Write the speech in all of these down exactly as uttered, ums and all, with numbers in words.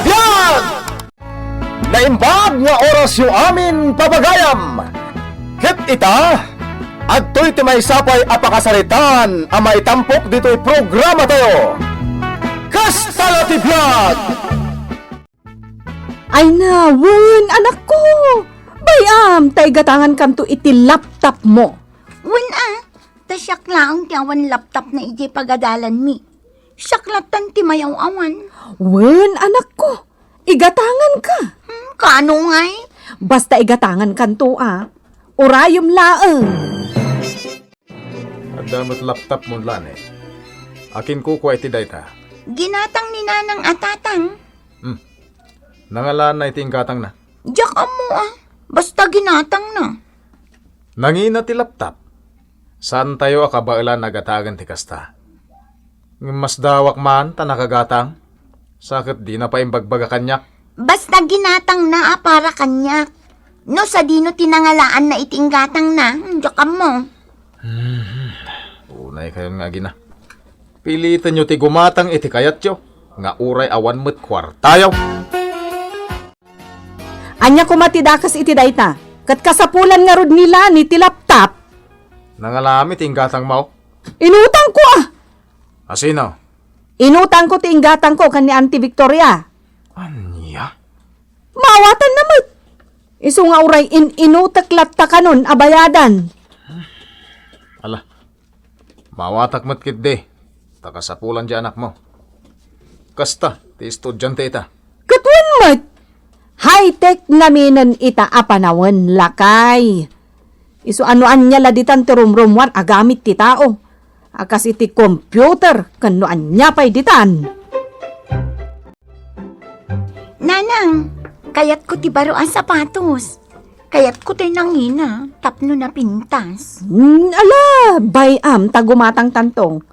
Vlog! Naimbag nga orasyo amin, pagayam! Ket ita, adtoy ti maysa pay a pakasaritaan a maitampok ditoy programatayo. Kasta la ti vlog! Ay na, wen, anakko! Bayam, ta igatangankanto iti laptopmo. Wen a, ta siak laeng ti awan laptopna idiay pagadalanmi. Siak lattan ti mayaw-awan. Wen, anakko, igatanganka. Hmm, kaano ngay? Basta igatangankanto a. Urayem laeng. Adda met laptopmo, Lani. Akin kukua iti dayta? Ginatang ni Nanang a tatang. Hmm. Nangalaanna iti inggatangna? Diak ammo a. Basta ginatangna. Nangina ti laptop. Saantayo a kabaelan a gatagen ti kasta. Ngem masdawak man ta nakagatang. Sa ket dina pay imbagbaga kaniak. Basta ginatangna a para kaniak. No sadino ti nangalaanna iti inggatangna, diak ammo. Hmm, unaykayon nga agina. Pilitenyo ti gumatang iti kayatyo, nga uray awan met kuartayo. Ania koma ti dakes iti dayta? Ket kasapulan ngarud ni Lani ti laptop. Nangalami ti inggatangmo? Inutangko a. Asino? Inutangko ti inggatangko ken ni Auntie Victoria. Ania? Maawatanna met. Isu nga uray in-inutek latta kanon a bayadan. Ala, maawatak met ketdi, ta kasapulan ti anakmo. Kasta ti estudiante ita. Ket wen met, high-tech naminen ita a panawen, lakay. Isu a no ania la ditan ti rumrumuar a gamit ti tao, a kas iti computer ken no ania pay ditan. Nanang, kayatko ti baro a sapatos. Kayatko tay nangina tapno napintas. Hmm, ala, bay-am ta gumatangtanto.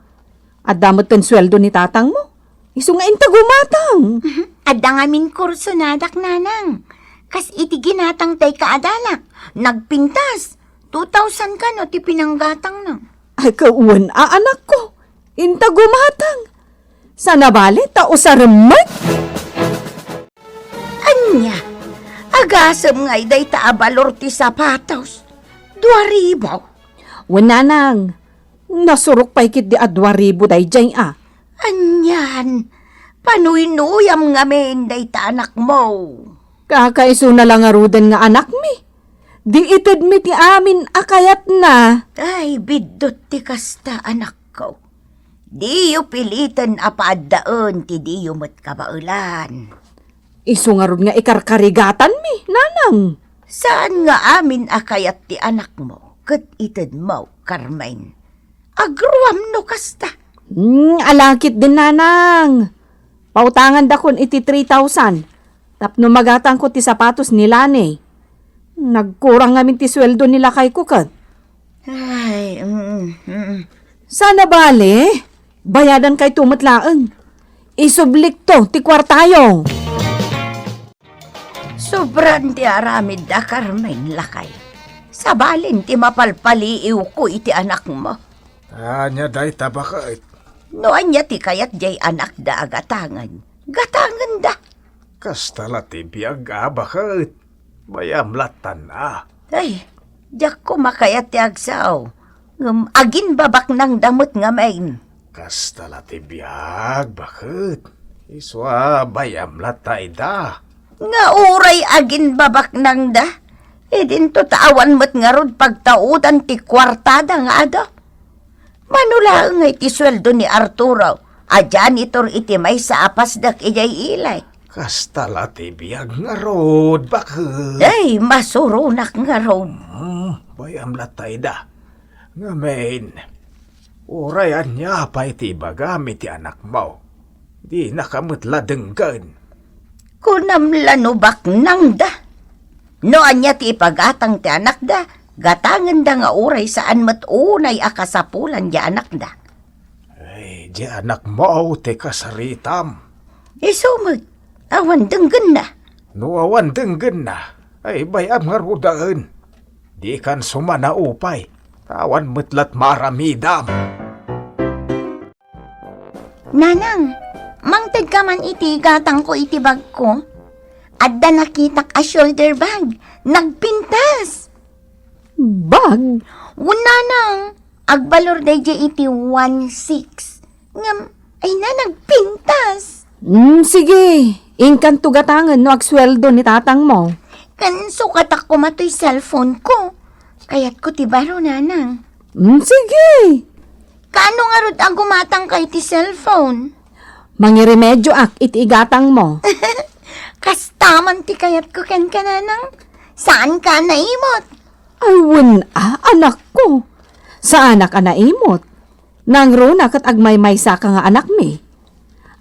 Adda met ken sueldo ni tatangmo. Isu nga inta gumatang. Adda ngamin kursonadak, Nanang. Kas iti ginatang tay kaadalak, nagpintas. Two thousand kano ti pinanggatangna. Ay, kawan a anakko. Inta gumatang. Sana bale ta usarem met? Ania? Agasem ngay dayta a balor ti sapatos? Dua ribu. Wen, Nanang, nasurok pay ketdi a dua ribu daydiay a. Anian, panuynuyam ngamin dayta anakmo. Kakaisuna la ngaruden nga anakmi. Di itedmi ti amin a kayatna. Ay, biddut ti kasta, anakko. Diyo piliten a paaddaen ti diyo met kabaelan. Isu ngarud nga ikarkarigatanmi, Nanang. Saan nga amin a kayat ti anakmo ket itedmo, Carmen. Agruam no kasta. Hmm, alakit din, Nanang. Pautangandakon iti three thousand. Tapno magatangko ti sapatos ni Lani. Nagkurang ngamin ti sueldo ni lakayko ket. Ay, mm, mm. Sana bale, bayadankayto met laeng. Isublikto ti kuartayo. Sobran ti aramidda, Carmen, lakay. Sabalen ti mapalpaliiwko iti anakmo. Ania dayta, baket? No ania ti kayat diay anakda a gatangen, gatangenda. Kasta la ti biag a, baket. Bayam lattan a. Ay, diak koma kayat ti agsao. Ngem aginbabaknangda met ngamin. Kasta la ti biag, baket. Isu a bayam latta ida. Nga uray aginbabaknangda, idinto ta awan met ngarud pagtaudan ti kuartada nga adu. Mano laeng ngay ti sueldo ni Arturo a janitor iti maysa a pasdek idiay Ilay? Kasta la ti biag ngarud, baket. Ay, masuronak ngarud. Hmm, bayam latta ida. Ngamin, uray ania pay ti ibagam iti anakmo, dinaka met la denggen. Kunam la no baknangda. No ania ti ipagatang ti anakda, gatangenda nga uray saan met unay a kasapulan ti anakda. Ay, ti anakmo ti kasaritam. Isu met, awan denggenna. No awan denggenna, ay bayam ngaruden. Dikan sumanaupay, ta awan met lat maaramidam. Nanang, Mangtedka man iti gatangko iti bagko. Adda nakitak a shoulder bag. Nagpintas. Bag? Wen, nanang. Agbalor daydiay iti one six. Ngem, ay na, nagpintas. Mm, sige. Inkanto gatangen no agsueldo ni tatangmo. Ken sukatak koma toy cellphone ko. Kayatko ti baro, nanang. Mm, sige. Kaano ngarud a gumatangka iti cellphone? Mangiremedioak iti igatangmo. Kasta man ti kayatko kenka, nanang. Saanka a naimot? Ay, wen a, anakko. Saanak a naimot. Nangruna ket agmaymaysaka nga anakmi.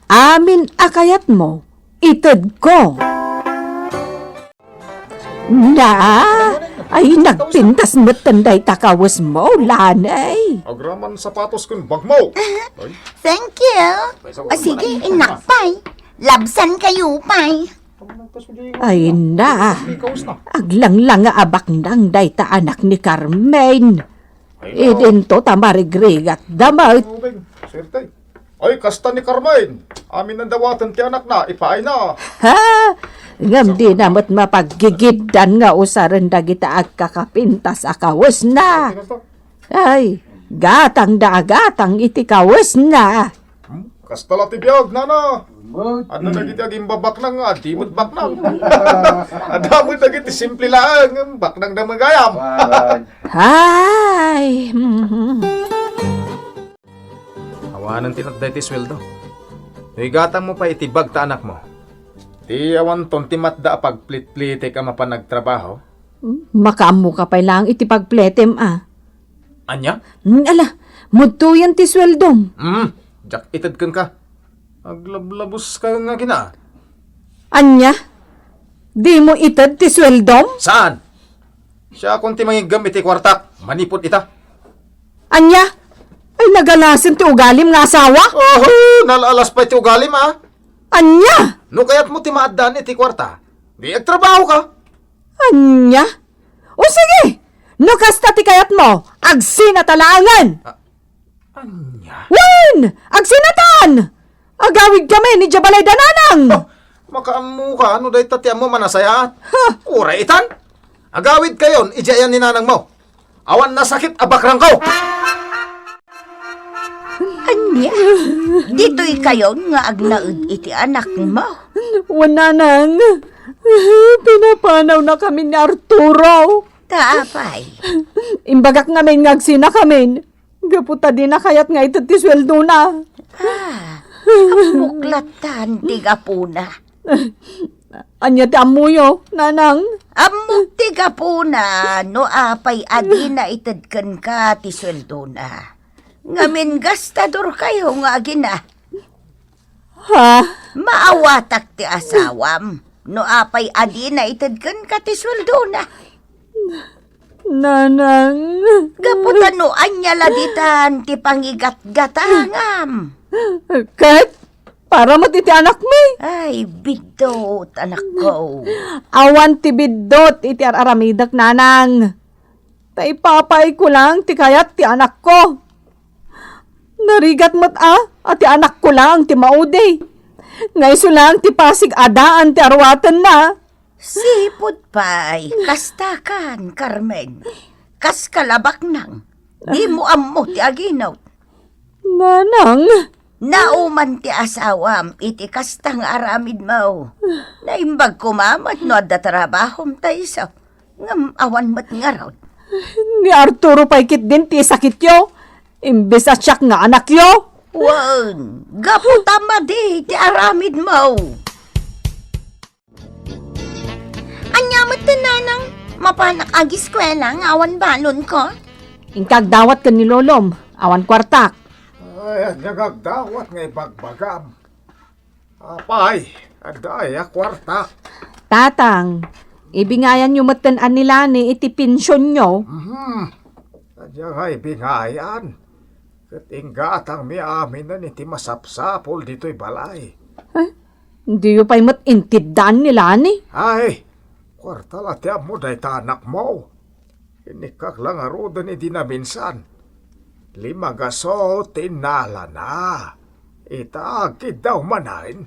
Amin a kayatmo, itedko. Na, ay, nagpintas metten dayta kawesmo, Lanay. Agraman sapatos ken bagmo. Ay. Thank you. O sige, innak pay. Labsankayo pay. Ay na, aglanglanga a baknang dayta anak ni Carmen. Idinto ta marigrigatda met. Ay, kasta ni Carmen. Amin a dawaten ti anakna, ipaayna. Ha? Ngem dina met mapaggigiddan nga usaren dagita agkakapintas a kawesna. Ay, gatangda a gatang iti kawesna. Hmm? Kasta la ti biag, nana. Adda dagiti agimbabaknang nga, adda met baknang. Adda met dagiti simple laeng, baknang da met gayam. Ay, mm. Awanen ti natday ti sueldo. No igatangmo pay iti bag ta anakmo. Ti awanton ti matda a pagplitplitek a mapan agtrabaho. Makaammoka pay laeng iti pagpletem, a. Ania? Mm, ala, mudtoyen ti sueldom. Mm, diak ited kenka. Aglablabuska nga agina. Ania? Dimo ited ti sueldom? Saan? Siakon ti mangiggem iti kuartak, manipud ita. Ania? Ay, nagalasen ti ugalim nga asawa? Oho, nalalas pay ti ugalim, a. Ania? No kayatmo ti maaddaan iti kuarta, di agtrabaho ka. Ania? O sige, no kasta ti kayatmo, agsinata laengen. A-, ania? Wen! Agsinatan! Agawidkamin idiay balayda nanang! Oh, makaammoka, no dayta ti ammom a nasayaat. Ha! Uray itan! Agawidkayon idiay ayan ni nanangmo. Awan nasakit a bakrangko! Ania? Ditoykayon nga agnaed iti anakmo? Wen, nanang. Pinapanawnakamin ni Arturo. Ta apay? Imbagak ngamin nga agsinakamin. Gapu ta dina kayat nga ited ti sueldona. Ah, ammok lattan ti gapuna. Ania ti ammoyo, nanang? Ammok ti gapuna no apay a dina ited kenka ti sueldona. Ngamin gastadorkayo nga agina. Ha? Maawatak ti asawam no apay a dina ited kenka ti sueldona. Nanang. Gapu ta no ania la ditan ti pangigatgatangam. Ket para met iti anakmi. Ay, biddut, anakko. Awan ti biddut iti ar-aramidek, nanang. Ta ipapaayko lang ti kayat ti anakko. Narigat met a, a ti anakko lang ti maudi. Nga isu lang ti pasig a daan ti arwatenna. Sipud pay, kastakan, Carmen. Kas kalabaknang, dimo ammo ti aginot. Nanang. Nauman ti asawam iti kasta nga aramidmo. Naimbag koma met no adda trabahom ta isu. Ngem awan met ngarud. Ni Arturo pay ketdin ti sakityo, imbes a siak nga anakyo. Wen, gapu ta madi ti aramidmo. Ania met, nanang, mapanak agiskuela nga awan balonko? Inka agdawat ken ni lolom, awan kuartak. Ay, ania nga agdawat nga ibagbagam? Apay, adda aya kuartak? Tatang, ibingayanyo metten a ni Lani iti pensionyo. Mhm. Ania nga ibingayan? Ket inggatangmi aminen iti masapsapul ditoy balay. Eh, diyo pay met inteddan ni Lani? Ay, kuarta la ti ammo dayta anakmo. Inikkak la ngaruden idi naminsan. Limagaso ti innalana. Ita, agkiddaw manen.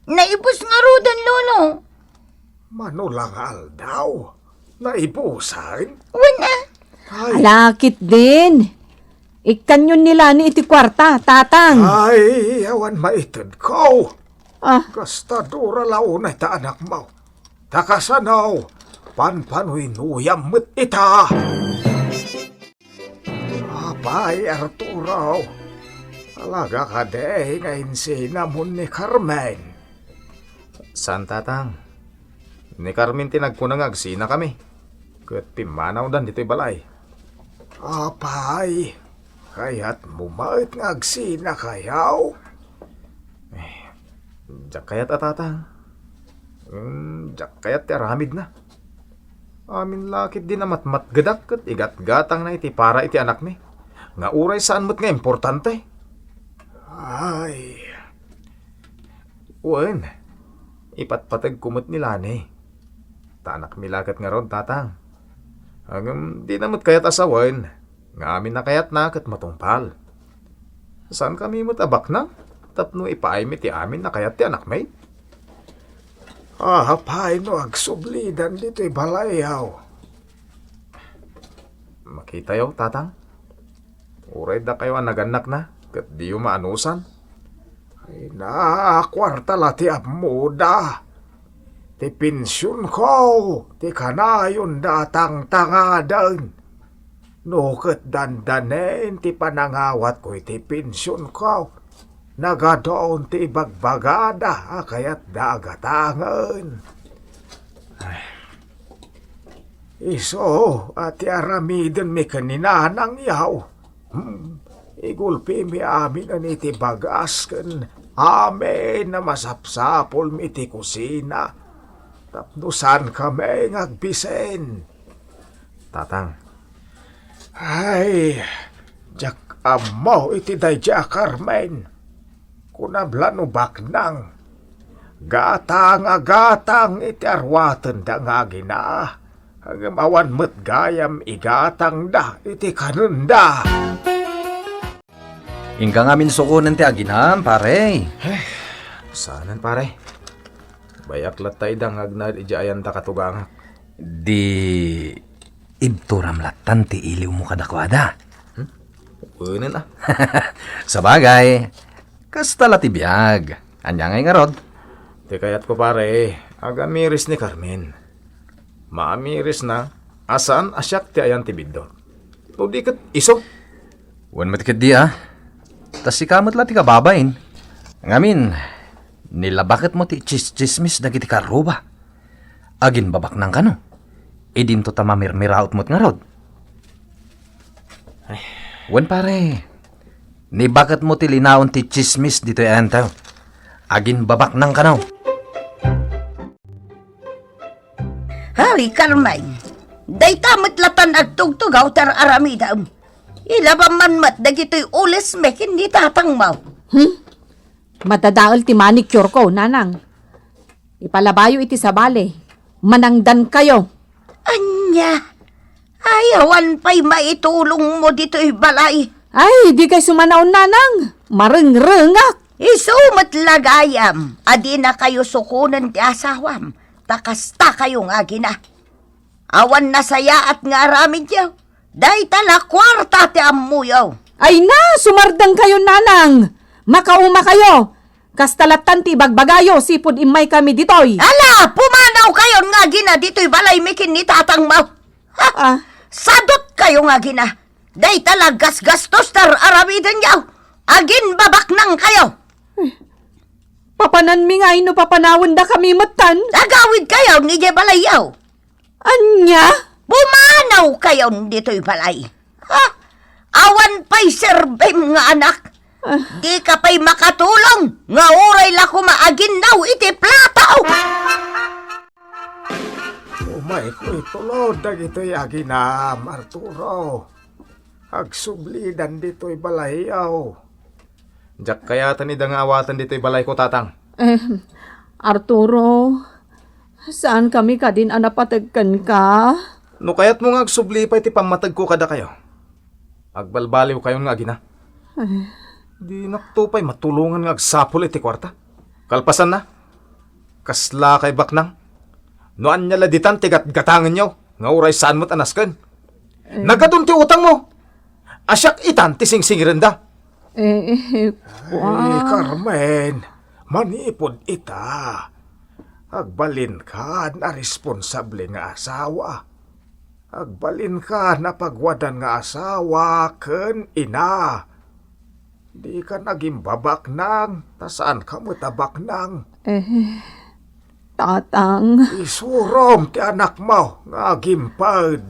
Naibus ngaruden, Lolo. Mano la nga aldaw? Naibusan? Wen, a. Ay. Ala, ketdin. Ikkanyon ni Lani iti kuarta, Tatang. Ay, awan maitedko. Ah. Kasta dura la unay ta anakmo. Ta kasano, panpanuynoyam met ita. Apay, Arturo, talaga kadi nga insinamon ni Carmen? Saan, Tatang. Ni Carmen ti nagkuna nga agsinakami, ket pimmanawdan ditoy balay. Apay, kayatmo met nga agsinakayo? Eh, diak kayat a, Tatang. Hmm, diak kayat ti aramidna. Amin la ketdin a matmatgedak ket igatgatangna iti para iti anakmi, nga uray saan met nga importante. Ay. Wen, ipatpategko met ni Lani. Ta anakmi la ket ngarud, Tatang. Ngem dina met kayat a sawen nga amin a kayatna ket matungpal. Saankami met a baknang tapno ipaaymi ti amin a kayat ti anakmi? Apay no agsublidan ditoy balayaw? Makitayo, Tatang. Uray dakayo a nagannakna ket diyo maanusan. Ay, nakuarta la ti ammoda. Ti pensionko ti kanayonda a tangtangaden. No ket dandanen ti panangawatko iti pensionko, nagadun ti ibagbagada a kayatda a gatangen. Ay. Isu a ti aramidenmi ken ni Nanangyo. Hmm, igulpimi aminen iti bagas ken amin a masapsapulmi iti kusina tapno saankami nga agbisen. Tatang. Ay, diak ammo iti daydiay a Carmen. Kunam la no baknang. Gatang a gatang iti aruatenda nga agina. Ngem awan met gayam igatangda iti kanenda. Inka ngamin sukonen ti aginam, pare. Ay, saanen, pare. Bayak latta ida nga agnaed idiay ayanda katugangak. Di ibturam lattan ti iliwmo kadakuada. Hmm? Wenen, a. Sabagay, kasta la ti biag. Ania ngay ngarud? Ti kayatko, pare, agamiris ni Carmen. Maamirisna a saan a siak ti ayan ti biddut. No di ket isu. Wen met ketdi, a. Ta sika met la ti kababain. Ngamin, nilabaketmo ti tsistsismis dagiti karruba. Aginbabaknang kano. Idinto ta mamirmiraot met ngarud. Ay. Wen, pare, nibaketmo ti linaon ti tsismis ditoy ayantayo. Aginbabaknang kano. Ay, Carmen, dayta met lattan agtugtugaw ti ar-aramidem. Ilabam man met dagitoy ulismi ken ni tatangmo. Hmm? Madadael ti manicure ko, Nanang. Ipalabayo iti sabali. Manangdankayo. Ania? Ay, awan pay maitulongmo ditoy balay. Ay, dikay sumanaon, Nanang. Marengrengak. Isu met la gayam a dinakayo sukonen ti asawam, ta kastakayo nga agina. Awan nasayaat nga aramidyo. Dayta la kuarta ti ammoyo. Ay na, sumardengkayo, Nanang. Makaumakayo. Kasta lattan ti ibagbagayo, sipud immaykami ditoy. Ala, pumanawkayon nga agina ditoy balaymi ken ni tatangmo. Ha? Ah. Sadutkayo nga agina. Dayta la gasgastos ti ar-aramidenyo. Aginbabaknangkayo. Papananmi ngay no papanawendakami metten? Agawidkayon idiay balayyo. Ania? Pumanawkayon ditoy balay. Ha? Awan pay serbim nga anak. Ah. Dika pay makatulong nga uray la koma aginnaw iti plato. Umayko itulod dagitoy aginam, Arturo. Agsublidan ditoy balayyo. Diak kayaten ida nga awaten ditoy balayko, Tatang. Eh, Arturo, saankami kadin a napateg kenka? No kayatmo nga agsubli pay ti pammategko kadakayo, agbalbaliwkayon nga agina. Eh, Dinakto pay matulongan nga agsapul iti kuarta. Kalpasanna, kasla kay baknang? No ania la ditan ti gatgatangenyo nga uray saan met a nasken? Eh. Nagadun ti utangmo. A siak itan ti singsingirenda. Eh, eh, Ay, kua- Carmen, manipud ita, agbalinkan a responsable nga asawa. Agbalinkan a pagwadan nga asawa ken ina. Dika nagimbabaknang, ta saanka met a baknang. Eh, Tatang. Isurom ti anakmo nga agimped.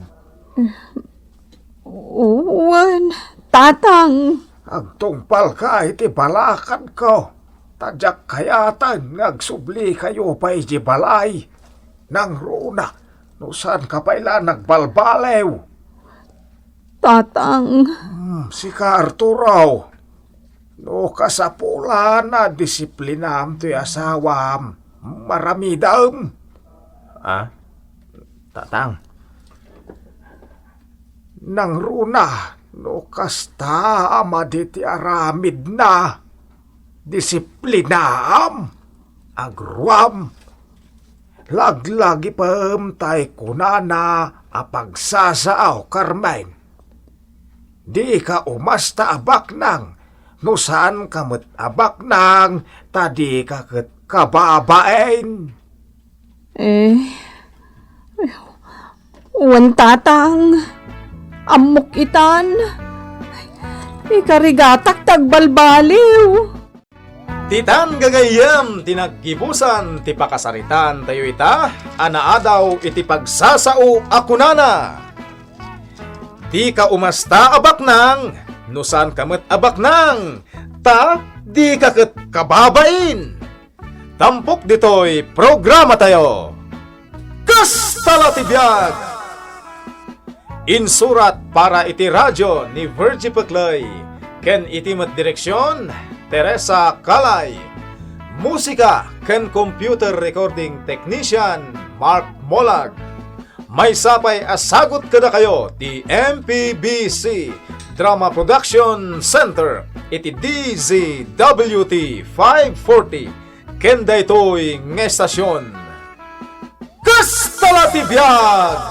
Wen, Tatang. Agtungpalka iti balakanko, ta diak kayaten nga agsublikayo pay idiay balay. Nangruna, no saanka pay la nagbalbaliw. Tatang. Hmm, sika, Arturo, no kasapulan a disiplinam toy asawam, maramidem. Ah, Tatang. Nangruna, no kasta a madi ti aramidna, disiplinaam, agruam, laglagipem tay kunana a pagsasao, Carmen. Dika umasta a baknang, no saanka met a baknang, ta dika ket kababain. Eh, wen, Tatang, ammok itan. Ikarigatak ti agbalbaliw. Ditan gagayyem ti naggibusan ti pakasaritaan tayo ita a naadaw iti pagsasao a kunana, "Dika umasta a baknang, no saanka met a baknang, ta dika ket kababain." Tampok ditoy programa tayo. Kasta la ti biag! Insurat para iti radio ni Virgie Peclay, ken iti met direksion, Teresa Calay. Musika ken computer recording technician, Mark Molag. Maysa pay a sagut kadakayo ti M P B C Drama Production Center iti D Z W T five forty ken daytoy nga estasion. Kasta la ti biag!